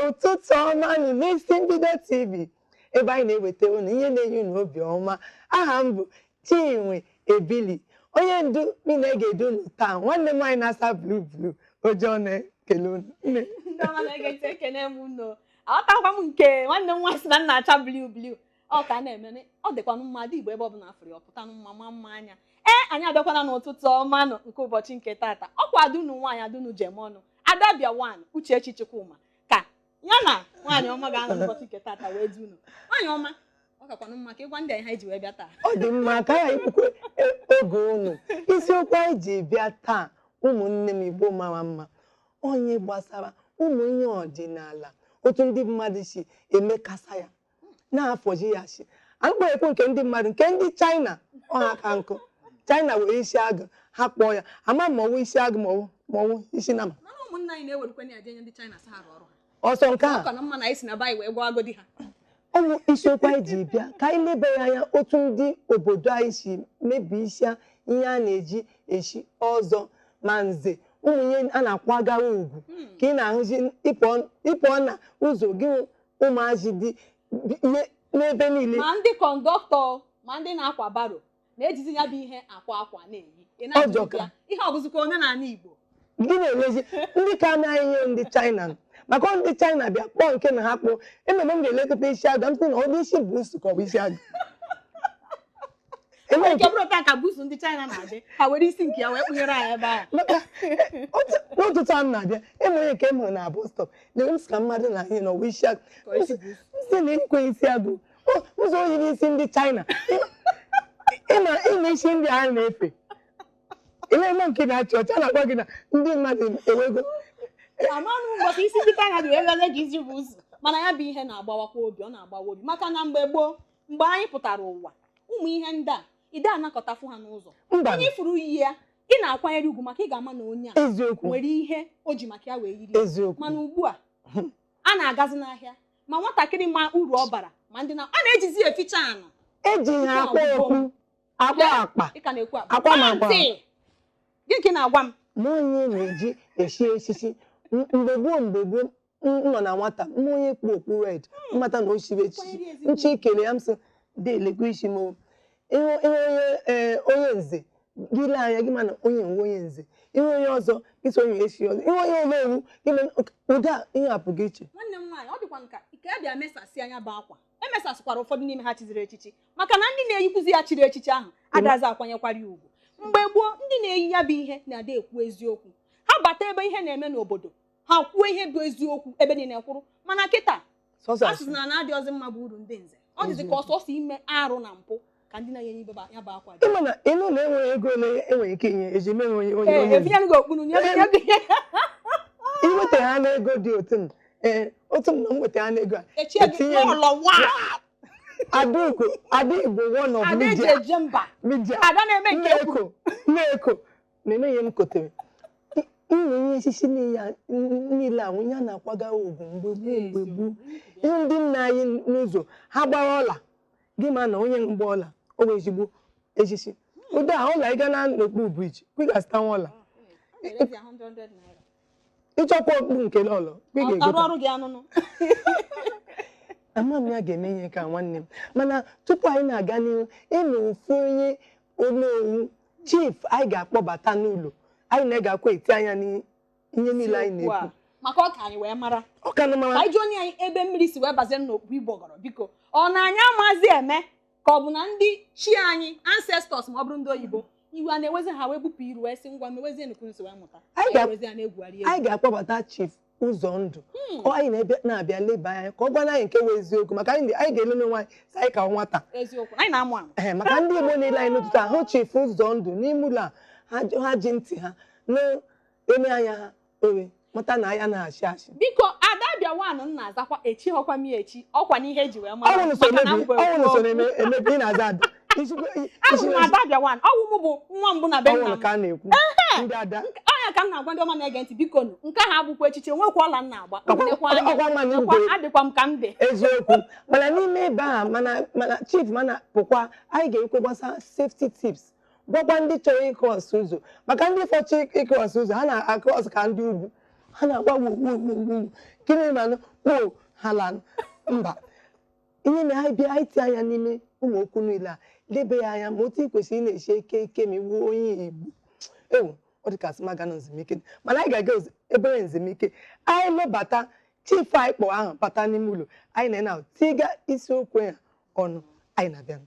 Ụtụtụ ọma nụ n'Isi Mbido TV, ebe anyị na-eweta unu ihe na-enye unu obi ọma. Aha m bụ Chinwe Ebili, onye ndu mi na-egedu unu taa. Nwanne m nwaanyị na-asa blue blue ojoo na-ekele unu. Nne. Ndị ọma na-ege ntị, ekene m unu. Aghọtakwa m nke nwanne m nwa sị na nna acha blue blue. Ọ ka a na-eme, ọ dịkwanụ mma dị Igbo ebe ọ bụla afụrụ ya, ọpụtanụ mma, ma mma anya. Ee, anyị abịakwana n'ụtụtụ ọma nụ nke ụbọchị nke taata. Ọkwa adunu nwaanyị adunu jem ọnụ, Ada Bịa One, Uchechi Chukwuma, ka ya na nwaanyị ọma ga-anọ n'ụbọchị nke taata wee du unu. Nwaanyị ọma, ọ kakwanụ mma ka ịgwa ndị anyị ha ji wee bịa taa. Ọ dị mma ka anyị ekwukwe oge unu. Isiokwu anyị ji bịa taa, ụmụnne m Igbo mara mma, onye gbasara ụmụ ihe ọdịnala, otu ndị mmadụ si emekasa ya na-afọji ya shi akpọ ekwu nke ndị mmadụ, nke ndị China ọha ka nkụ. China were isi agụ ha kpọọ ya, ama ma ọwụ isi agụ ma ọwụ isi nama. Mana ụmụnna anyị na-ewerukwana ya jenye ndị China sị ha rụọ ọrụ ha. Ọsọ nke a. Ọ ka na mma na anyị si na be anyị wee gwa agodi ha. Ọ bụ isiokwu anyị ji bịa ka anyị lebanye anya otu ndị obodo anyị si mebisia ihe a na-eji eshi ọzọ ma nze, ụmụ ihe a na-akwagara ugwu, ka ị na-ahụzi ịpụọ na ụzọ gị, ụmụazị dị ihe n'ebe niile. Ma ndị conductor ma ndị na-akwa barrow na-ejizi ya bụ ihe akwa akwa na-eyi. Ị na-ajụ Ọjọka. ya, ihe ọ bụzikwa omenala Igbo? Gị na-elezi ndị ka anaghị ihe ndị China, maka ọ ndị China bịa kpọọ nke na ha kpọọ ememe m ga-elekọta isi agụ, m sị na ọ dị isi busu ka ọ bụ isi agụ. Eme nke bụrụ taa ka busu ndị China na-adị, ha were isi nke ya wee kpụnyere anyị ebe ahụ. Maka n'ụtụtụ a m na-abịa, eme onye nke m hụrụ na bus stop na m sị ka mmadụ na ihe na ọwụ isi agụ. Ka ọ isi busu. M sị na ikwe isi agụ ụzọ oyiri isi ndị China, ịma isi ndị a na-efe ile eme nke na-achị ọcha na-agwa gị na ndị mmadụ ewego. Amanụ ụbọchị isi ndị China dị wee bịazie ka isi busu. Mana ya bụ ihe na-agbawakwa obi, ọ na-agbawa obi, maka na mgbe gboo, mgbe anyị pụtara ụwa, ụmụ ihe ndị a ide anakọtafụ ha n'ụzọ. Mba. Onye ifuru iyi ya, ị na-akwanyere ugwu, maka ị ga-ama na onye a nwere ihe o ji maka ya wee yiri ya. Mana ugbu a, a na-agazi n'ahịa, ma nwatakịrị ma uru ọ bara, ma ndị na a na-ejizi eficha ana. Eji ha akwa okpu, akwa akpa. Ị ka na-ekwu akpa. Akwa ma akwa. Ntị gị nke na-agwa m. Ma onye na-eji eshi echichi mgbe gboo, mgbe gboo m nọ na nwata, m onye kpu okpu red, mmata na o shiri echichi, nchi ikele ya, m sị dị elekwa isi m o. Ịhụ ịhụ onye, ee, onye nze gị lee anya gị ma na onye nwe onye nze. Ịhụ onye ọzọ, isi onye esi ọzọ. Ịhụ onye omewu gị ma ụdị a ihe apụghị iche. Nwanne m nwaanyị, ọ dịkwa nka ka a bịa mesasị anya bụ akwa emesasịkwara ụfọdụ n'ime ha chiziri echichi, maka na ndị na-eyikwuzi ya chiri echichi ahụ adazi akwanyekwara ya ugwu. Mgbe gboo, ndị na-eyi ya bụ ihe na-ada ekwu eziokwu. Ha bata ebe ihe na-eme n'obodo, ha kwuo ihe bụ eziokwu, ebe niile kwụrụ. Mana kịta, sọsọ asụsụ na na-adị ọzọ mma bụ uru ndị nze, ọ dịzị ka ọsọsọ ime arụ na mpụ ka ndị na-enye ibe ya bụ akwa dị. Ịma na ịnụ na enweghị ego ole enwere ike inye eji mee onye Ee, onye nze. Ebinyere gị okpuru nye nye gị. Iweta ha n'ego dị otu m, ee, otu m na m weta ha n'ego a Echie gị etinye m n'ụlọ nwa. Adaugo, Ada Igbo one of Ada eji media eje mba. Media. Ada na-eme nke kwuru. Nneko, Nneko na-eme ihe m kotere ụmụ ihe echichi niile a ya na-akwaga ugwu mgbe gboo, mgbe gboo. Ihe ndị nna anyị n'ụzọ ha gbara ọla gị ma na onye mgba ọla o wee ezigbo echichi ụdị a ọla. Ịga na n'okpuru bridge, ị ga-azụta nwa ọla. Ịchọkwa okpu nke lọlọ, ị Arụ ga-egota. Ọrụ gị anụnụ. Ama m ya ga-eme ihe ka nwanne m. Mana tupu anyị na-aga n'ihu, ịnụ ofu onye onowu chief anyị ga-akpọbata n'ụlọ anyị na-egakwa eti anya n'ihe niile anyị Isiokwu a, na-ekwu. Maka ọ ka anyị wee mara. Ọ ka na ka mara. Anyị jụọ onye anyị ebe mmiri si wee bazie n'okpu ịgbọgọrọ. Biko, ọ na anyị amazi eme ka ọ bụ na ndị chi anyị, ancestors, ma ọ bụrụ ndị oyibo, iwe a na-ewezi ha wee bupụ iru wee sị ngwa mewezie nukwu si wee mụta. Anyị anyị ewezi ya na-egwugharị egwu. Anyị ga-akpọbata Chief Ụzọndụ. Ọ anyị na-abịa na-abịa leba anya ka ọ gwana anyị nke wụ eziokwu, maka anyị ga-ele n'onwe anyị sị anyị ka nwata. Eziokwu, anyị na-amụ amụ. Ee, maka ndị Igbo niile anyị n'ụtụtụ ahụ Chief Ụzọndụ n'ime ụlọ a, ha ji ntị ha na-eme anya ha owe mata na anya na-achị achị. Biko, Ada Bịa One m na-azakwa echi, ọkwa m ya echi, ọkwa n'ihe eji wee mara ọnwụ so maka na emebi mbụ ọnwụ so ekwu. na-eme emebi ị na-aza ada. Abụ m Ada Bịa One, ọwụ m bụ nwa mbụ na be nna ọnwụ m. ka a na-ekwu ndị ada. Ọnya ka m na-agwa ndị ọma na-ege ntị, biko nụ, nke ahụ abụkwa echichi, onwekwa ọla m na-agba. Nekwa anya, ọkwa mma na nekwa, igwe. Adịkwa m ka m dị. Eziokwu, mana n'ime ebe a, mana chief, mana pụkwa, anyị ga-ekwe gbasa safety tips, gwakwa ndị chọrọ ịcross ụzọ, maka ndị fọchọ ịcross ụzọ ha na-across ka ndị ugwu. Ha na-agba wo wo wo wo, gịnị manụ wo ha lanụ. Mba, ihe mere anyị bịa, anyị tinye anya n'ime ụmụ okwu niile a, lebe ya anya ma otu ị kwesịrị ị na-esi eke eke ma iwu onye Igbo. Ewu, ọ dị ka asị maga na nzumike, mana anyị ga-aga ebere nzumike. Anyị lọbata, chief anyị kpọ ahụ bata n'ime ụlọ anyị na na tiga isiokwu ya ọnụ. Anyị na-abịa.